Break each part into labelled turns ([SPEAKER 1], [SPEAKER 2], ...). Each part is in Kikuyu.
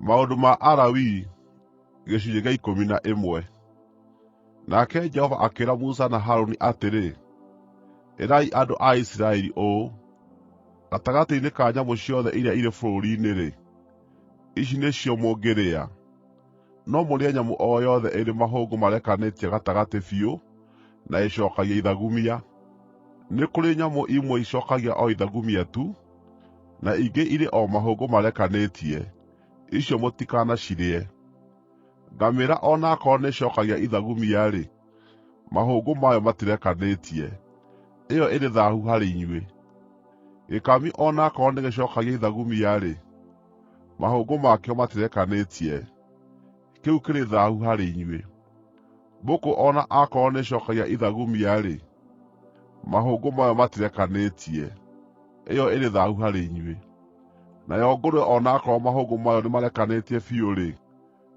[SPEAKER 1] Maũndũ ma Alawii gĩcunjĩ gĩa 11. Nake Jehova akĩĩra Musa na Harũni atĩrĩ, Ĩrai andũ a Isiraeli ũũ: ‘Gatagatĩ-inĩ ka nyamũ ciothe iria irĩ bũrũri-inĩ-rĩ, ici nĩcio mũngĩrĩa; no mũrĩe nyamũ o yothe ĩrĩ mahũngũ marekanĩtie gatagatĩ biũ na ĩcookagia ithagumia. Nĩ kũrĩ nyamũ imwe icookagia o ithagumia tu, na ingĩ irĩ o mahũngũ marekanĩtie; icio mũtikanacirĩe. Ngamĩĩra o na akorwo nĩĩcookagia ithagumia-rĩ, mahũngũ mayo matirekanĩtie; ĩyo ĩrĩ thaahu harĩ inyuĩ. Gĩkami o na akorwo nĩgĩcookagia ithagumia-rĩ, mahũngũ makĩo matirekanĩtie; kĩu kĩrĩ thaahu harĩ inyuĩ. Mbũkũ o na akorwo nĩĩcookagia ithagumia-rĩ, mahũngũ mayo matirekanĩtie; ĩyo ĩrĩ thaahu harĩ inyuĩ. Nayo ngũrwe o na akorwo mahũngũ mayo nĩmarekanĩtie biũ-rĩ,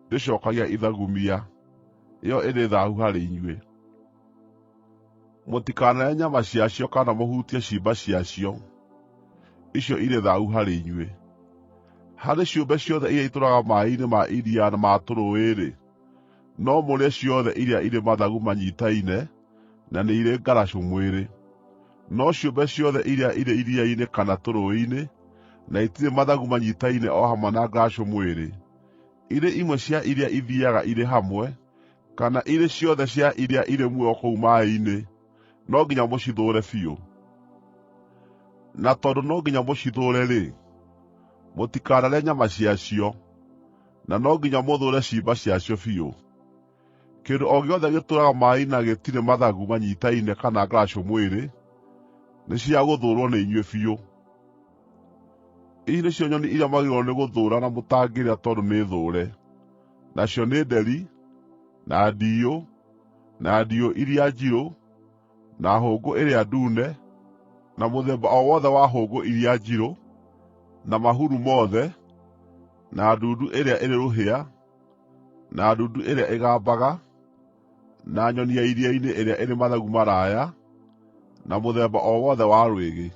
[SPEAKER 1] ndĩcookagia ithagumia; ĩyo ĩrĩ thaahu harĩ inyuĩ. Mũtikanarĩe nyama ciacio kana mũhutie ciimba ciacio; icio irĩ thaahu harĩ inyuĩ. Harĩ ciũmbe ciothe iria itũũraga maaĩ-inĩ ma iria na ma tũrũũĩ-rĩ, no mũrĩe ciothe iria irĩ mathagu manyiitaine na nĩ irĩ ngaracũ mwĩrĩ. No ciũmbe ciothe iria irĩ iria-inĩ kana tũrũũĩ-inĩ, na itirĩ mathagu manyiitaine o hamwe na ngaracũ mwĩrĩ, irĩ imwe cia iria ithiiaga irĩ hamwe, kana irĩ ciothe cia iria irĩ muoyo kũu maaĩ-inĩ, no nginya mũcithũũre biũ. Na tondũ no nginya mũcithũũre-rĩ, mũtikanarĩe nyama ciacio, na no nginya mũthũũre ciimba ciacio biũ. Kĩndũ o gĩothe gĩtũũraga maaĩ-inĩ na gĩtirĩ mathagu manyiitaine kana ngaracũ mwĩrĩ, nĩ cia gũthũũrwo nĩ inyuĩ biũ. Ici nĩcio nyoni iria mwagĩrĩirwo nĩ gũthũũra na mũtangĩrĩa tondũ nĩ thũũre, nacio nĩ nderi, na ndiyũ, na ndiyũ iria njirũ, na hũngũ ĩrĩa ndune, na mũthemba o wothe wa hũngũ iria njirũ, na mahuru mothe, na ndundu ĩrĩa ĩrĩ rũhĩa, na ndundu ĩrĩa ĩgambaga, na nyoni ya iria-inĩ ĩrĩa ĩrĩ mathagu maraaya, na mũthemba o wothe wa rwĩgĩ,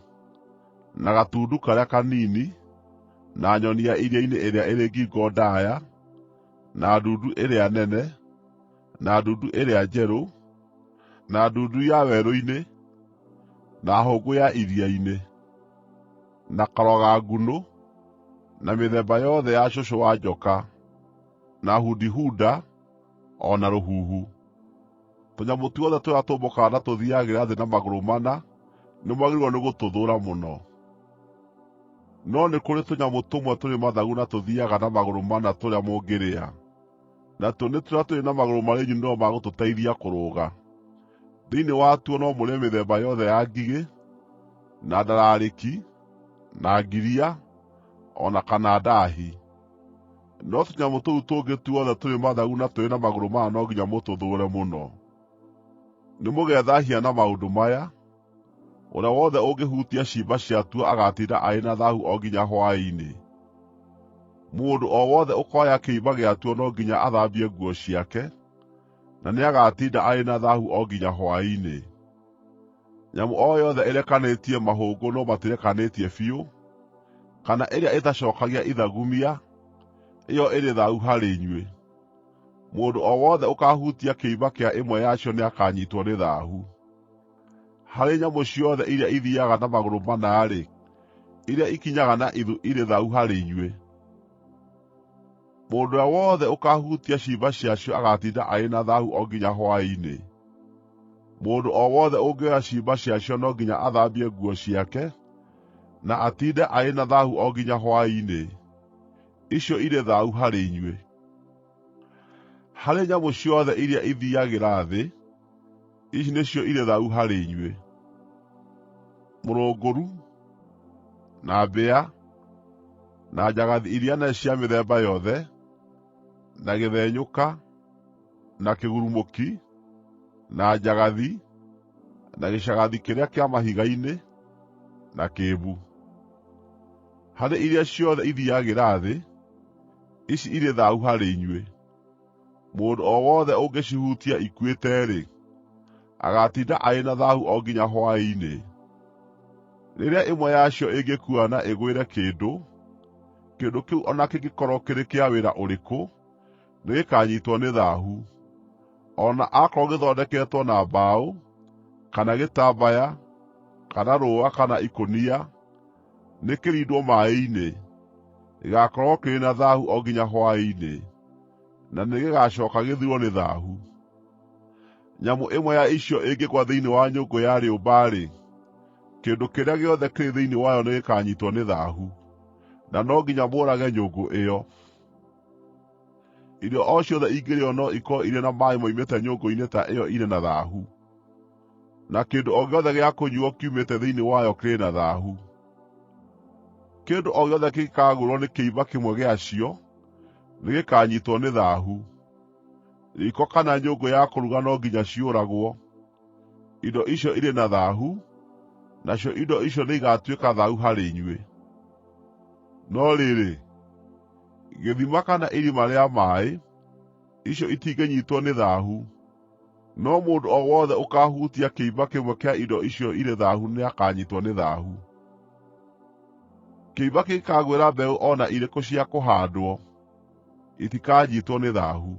[SPEAKER 1] na gatundu karĩa kanini, na nyoni ya iria-inĩ ĩrĩa ĩrĩ ngingo ndaaya, na ndundu ĩrĩa nene, na ndundu ĩrĩa njerũ, na ndundu ya werũ-inĩ, na hũngũ ya iria-inĩ, na karoga-ngunũ, na mĩthemba yothe ya cũcũ wa njoka, na hudihuda, o na rũhuhu. Tũnyamũ tuothe tũrĩa tũmbũkaga na tũthiiagĩra thĩ na magũrũ mana nĩmwagĩrĩirwo nĩ gũtũthũũra mũno. No nĩ kũrĩ tũnyamũ tũmwe tũrĩ mathagu na tũthiiaga na magũrũ mana tũrĩa mũngĩrĩa, natuo nĩ tũrĩa tũrĩ na magũrũ marĩ nyunĩro ma gũtũteithia kũrũga. Thĩinĩ watuo no mũrĩe mĩthemba yothe ya ngigĩ, na ndararĩki, na ngiria, o na kana ndaahi. No tũnyamũ tũu tũngĩ tuothe tũrĩ mathagu na tũrĩ na magũrũ mana no nginya mũtũthũũre mũno. Nĩmũgethaahia na maũndũ maya: Ũrĩa wothe ũngĩhutia ciimba ciatuo agaatinda arĩ na thaahu o nginya hwaĩ-inĩ. Mũndũ o wothe ũkoya kĩimba gĩatuo no nginya athambie nguo ciake, na nĩagatinda arĩ na thaahu o nginya hwaĩ-inĩ. Nyamũ o yothe ĩrekanĩtie mahũngũ no matirekanĩtie biũ, kana ĩrĩa ĩtacookagia ithagumia, ĩyo ĩrĩ thaahu harĩ inyuĩ. Mũndũ o wothe ũkaahutia kĩimba kĩa ĩmwe yacio nĩakanyiitwo nĩ thaahu. Harĩ nyamũ ciothe iria ithiiaga na magũrũ mana-rĩ, iria ikinyaga na ithu irĩ thaahu harĩ inyuĩ. Mũndũ ũrĩa wothe ũkaahutia ciimba ciacio agaatinda arĩ na thaahu o nginya hwaĩ-inĩ. Mũndũ o wothe ũngĩoya ciimba ciacio no nginya athambie nguo ciake, na atiinde arĩ na thaahu o nginya hwaĩ-inĩ. Icio irĩ thaahu harĩ inyuĩ. Harĩ nyamũ ciothe iria ithiiagĩra thĩ, ici nĩcio irĩ thaahu harĩ inyuĩ: mũrũngũru, na mbĩa, na njagathi iria nene cia mĩthemba yothe, na gĩthenyũka, na kĩgurumũki, na njagathi, na gĩcagathi kĩrĩa kĩa mahiga-inĩ, na kĩĩmbu. Harĩ iria ciothe ithiiagĩra thĩ, ici irĩ thaahu harĩ inyuĩ. Mũndũ o wothe ũngĩcihutia ikuĩte-rĩ, agaatinda arĩ na thaahu o nginya hwaĩ-inĩ. Rĩrĩa ĩmwe yacio ĩngĩkua na ĩgwĩre kĩndũ, Kĩndũ kĩu o na kĩngĩkorwo kĩrĩ kĩa wĩra ũrĩkũ, nĩgĩkanyiitwo nĩ thaahu, o na aakorwo gĩthondeketwo na mbaũ, kana gĩtambaya, kana rũũa kana ikũnia, nĩkĩrindwo maaĩ-inĩ. Gĩgaakorwo kĩrĩ na thaahu o nginya hwaĩ-inĩ, na nĩgĩgacooka gĩthirwo nĩ thaahu. Nyamũ ĩmwe ya icio ĩngĩgũa thĩinĩ wa nyũngũ ya rĩũmba-rĩ, kĩndũ kĩrĩa gĩothe kĩrĩ thĩinĩ wayo nĩgĩkanyiitwo nĩ thaahu, na no nginya mũũrage nyũngũ ĩyo. Irio o ciothe ingĩrĩĩo no ikorwo irĩ na maaĩ moimĩte nyũngũ-inĩ ta ĩyo irĩ na thaahu, na kĩndũ o gĩothe gĩa kũnyuuo kiumĩte thĩinĩ wayo kĩrĩ na thaahu. Kĩndũ o gĩothe kĩngĩkaagwĩrwo nĩ kĩimba kĩmwe gĩacio nĩgĩkanyiitwo nĩ thaahu. Riiko kana nyũngũ ya kũruga no nginya ciũragwo. Indo icio irĩ na thaahu, nacio indo icio nĩigatuĩka thaahu harĩ inyuĩ. No rĩrĩ, gĩthima kana irima rĩa maaĩ, icio itingĩnyiitwo nĩ thaahu, no mũndũ o wothe ũkaahutia kĩimba kĩmwe kĩa indo icio irĩ thaahu nĩakanyiitwo nĩ thaahu. Kĩimba kĩngĩkaagwĩra mbeũ o na irĩkũ cia kũhaandwo, itikanyiitwo nĩ thaahu.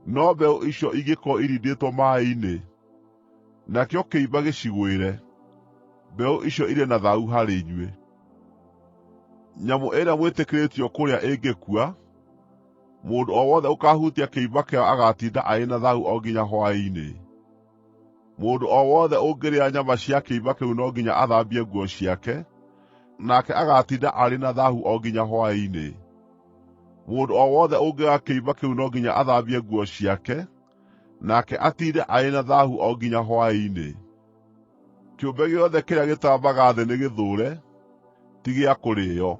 [SPEAKER 1] No mbeũ icio ingĩkorwo irindĩtwo maaĩ-inĩ, nakĩo kĩimba gĩcigwĩre, mbeũ icio irĩ na thaahu harĩ inyuĩ. Nyamũ ĩrĩa mwĩtĩkĩrĩtio kũrĩa ĩngĩkua, mũndũ o wothe ũkaahutia kĩimba kĩayo agaatinda arĩ na thaahu o nginya hwaĩ-inĩ. Mũndũ o wothe ũngĩrĩa nyama cia kĩimba kĩu no nginya athambie nguo ciake, nake agaatinda arĩ na thaahu o nginya hwaĩ-inĩ. Mũndũ o wothe ũngĩoya kĩimba kĩu no nginya athambie nguo ciake, nake atiinde arĩ na thaahu o nginya hwaĩ-inĩ. Kĩũmbe gĩothe kĩrĩa gĩtambaga thĩ nĩgĩthũũre, ti gĩa kũrĩĩo.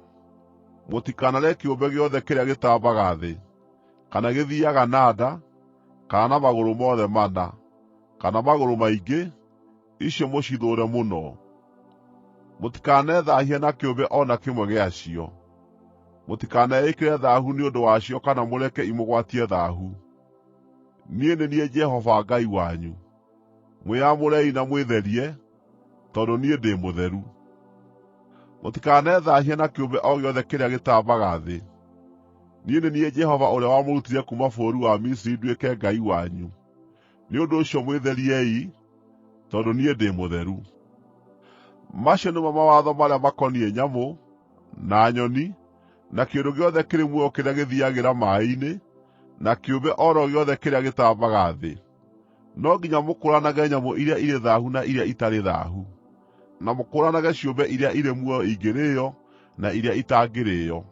[SPEAKER 1] Mũtikanarĩe kĩũmbe gĩothe kĩrĩa gĩtambaga thĩ, kana gĩthiiaga na nda, kana na magũrũ mothe mana, kana magũrũ maingĩ, icio mũcithũũre mũno. Mũtikanethaahie na kĩũmbe o na kĩmwe gĩacio. Mũtikaneĩkĩre thaahu nĩ ũndũ wacio kana mũreke imũgwatie thaahu. Niĩ nĩ niĩ Jehova Ngai wanyu. Mwĩamũrei na mwĩtherie, tondũ niĩ ndĩ mũtheru. Mũtikanethaahie na kĩũmbe o gĩothe kĩrĩa gĩtambaga thĩ. Niĩ nĩ niĩ Jehova ũrĩa wamũrutire kuuma bũrũri wa Misiri nduĩke Ngai wanyu. Nĩ ũndũ ũcio mwĩtheriei, tondũ niĩ ndĩ mũtheru. Macio nĩmo mawatho marĩa makoniĩ nyamũ, na nyoni, na kĩndũ gĩothe kĩrĩ muoyo kĩrĩa gĩthiiagĩra maaĩ-inĩ, na kĩũmbe o ro gĩothe kĩrĩa gĩtambaga thĩ. No nginya mũkũũranage nyamũ iria irĩ thaahu na iria itarĩ thaahu, na mũkũũranage ciũmbe iria irĩ muoyo ingĩrĩĩo na iria itangĩrĩĩo.’ ”